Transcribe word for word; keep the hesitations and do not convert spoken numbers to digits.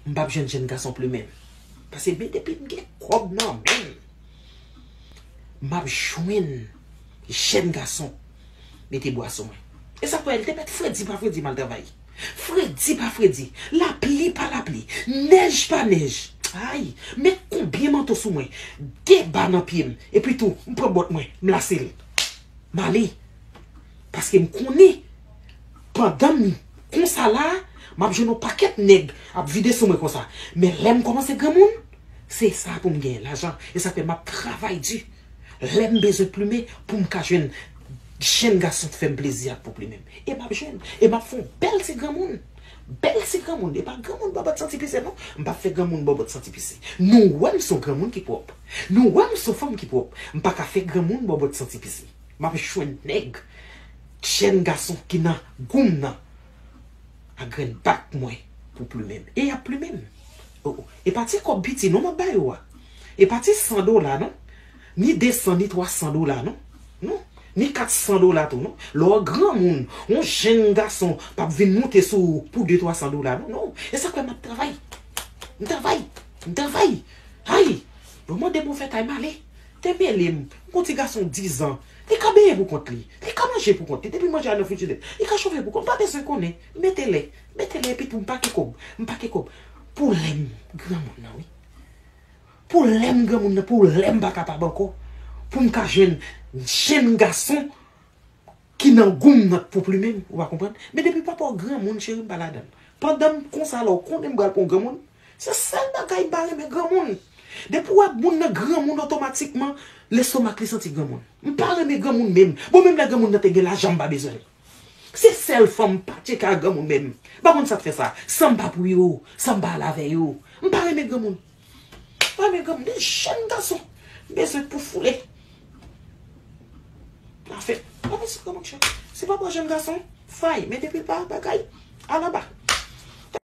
M p ap jwenn jèn gason plimen m. Paske men depi m gen kòb nan men m, m ap jwenn jèn gason mete bwa sou mwen. E sa k fè l te mèt fredi pa fredi m al travay. Fredi pa fredi, lapli pa lapli, nèj pa nèj. Ay, men konbyen manto sou mwen, de ba nan pye m, epi tou, m pran bòt mwen, m lase l. M ale. Paske m konnen, pandan m konsa la, m ap jwenn yon pakèt nèg ap vide sou mwen konsa. Men lè m kòmanse granmoun, se sa pou m genyen lajan. E sa fè m ap travay di. Lè m bezwen plimen, pou m ka jwenn jèn gason fè m plezi ak pou plimen m. E m ap jwenn. E m ap fè yon bèl ti granmoun. Bèl ti granmoun. E pa granmoun bòbòt santi pise non. M p ap fè granmoun bòbòt santi pise. Nou wè m se yon granmoun ki pwòp. Nou wè m se yon fanm ki pwòp. M pa ka fè granmoun bòbòt santi pise. M ap jwenn nèg, jèn gason ki nan gou m nan, ak grenn bak mwen pou plimen m. E y ap plimen m. Oh, oh. E pa ti kòb piti non m ap ba yo a. E pa ti san dola non. Ni de san, ni twa san dola non. Non. Ni kat san dola tou non. Lè w granmoun, yon jèn gason p ap vin moute sou ou pou de twa san dola non. Non. E sa k fè m ap travay. M travay. M travay. Ay! Yo mande m yon fè kay m ale. Te mele m. M gon ti gason dizan. Li ka benyen pou kont li. Li ka manje pou kont li. Depi manje a nan frijidè, li ka chofe pou kont. M pa bezwen konnen. Mete lè. Mete lè epi tou m pa gen kòb. M pa gen kòb. Pou lè m granmoun nan, wi. Pou lè m granmoun nan, pou lè m pa kapab ankò. Pou m ka jwenn jèn gason ki nan gou m nan pou plimen m, ou pa konprann? Men depi papa w granmoun, cheri, m pa ladan l. Pandan m konsa la, ou konnen m pral pran yon granmoun. Se sèl bagay m pa renmen granmoun. Depi w wè moun nan granmoun, otomatikman, lestomak li santi granmoun. M pa renmen granmoun menm. Bon, menm lè granmoun nan te gen lajan, m pa bezwen l. Se sèl fanm m pa tcheke ak granmoun menm. M pa konn sa k fè sa. Sa m pa pou yo, sa m pa al avè yo. M pa renmen granmoun. Pa renmen granmoun, de jèn gason. M bezwen pou foule. Afè, pa bezwen granmoun chè. Si papa jèn gason, fay. Men depi l pa bagay, al anba.